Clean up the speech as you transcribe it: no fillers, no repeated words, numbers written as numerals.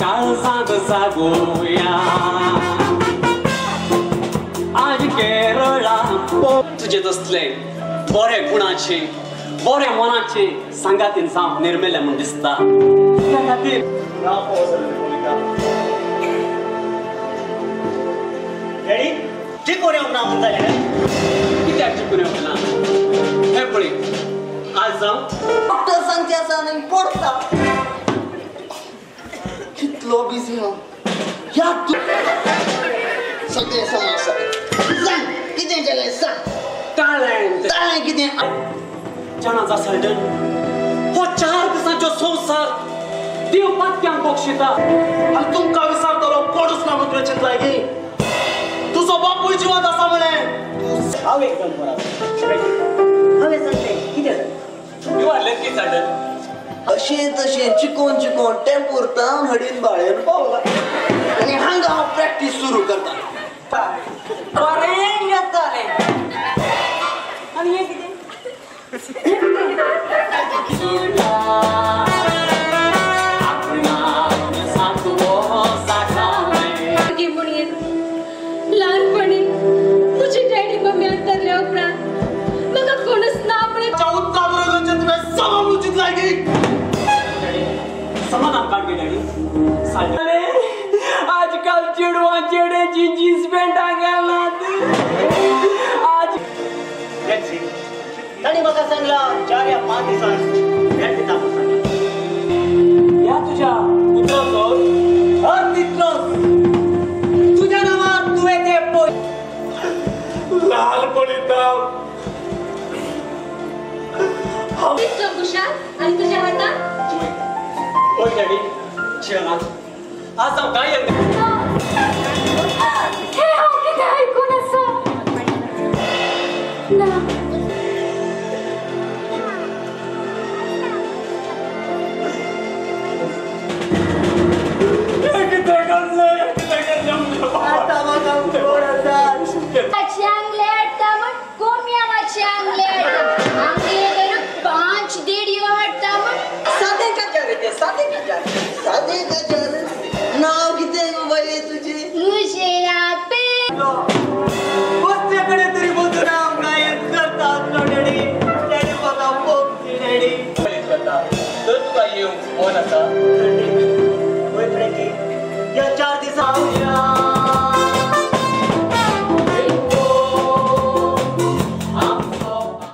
काळजांत जागोया. आज केरळा तुजे तसले बरे गुणाचे बरे मनाचे सांगातीन जावंक निर्मेले म्हूण दिसता. त्या खातीर डॅडी, चिकोन येवंक ना म्हणटा कित्याक चिकून येवंक ना? हें पळय, आज जावं डॉक्टर सांगचे आसा आनी पडटा. कितलो बिजी हांव ह्या सगळें सांग आसा. सांग कितें जालें सांग. ताळें ताळें कितें? जाणा जा सल्डन, हो 4 दिसांचो संवसार देव पातक्यांक बक्षिता. आनी तुमकां विचारतलो कोणूच ना म्हूण तुवें चिंतलाय की तुजो बापूय जिवंत आसा म्हळें. हांव एकदम बरो आसा. हांवें सांगलें कितें जालें? You are lucky Saldon. अशें तशें चिकोन चिकोन टेंपोर तावन हडीन बाळेन पावला आनी हांगा हांव प्रॅक्टीस सुरू करता. बरें जातालें. आनी हें कितें? लहानपणी तुझी डॅडी मम्मी अंतरल्या उपरांत म्हाका कोणूच ना म्हळें. समाधान काड गे डॅडी. आजकाल चेडवां चेड्याची जीन्स पॅन्टां घालनात. आज तांणी म्हाका सांगलां 4 या 5 दिसांक भेट दिता म्हूण सांगलां. ह्या तुज्या पुत्राचो अर्थ तितलोच तुज्या नांवार तुवें ते पय ल्हानपणी इतलो खुशाल आनी तुज्या हातान ओय डॅडी, चिरनाथ, आज हांव काय येता. हे हांव कितें आयकून आसा ना. कितें करलें, कितें करलें आमच्या बाबान? आतां म्हाका खबर आसा. मातशें आंगले हाडटा म्हण कोंबया मातशें आंगले हाडटा, आंगले करून 5 देडयो हाडटा म्हण. सादें गजाल तें, सादें गजाल, सादें गजाल. नांव कितें गो बाये तुजें? मुझे ना पे बसचे कडेन तरी बसून हांव गायन करता आसलो डॅडी. डॅडी म्हाका पोगची डॅडी. करता तर तुका येवंक फोन आसा. वय फ्रँकी, ह्या 4 दिसां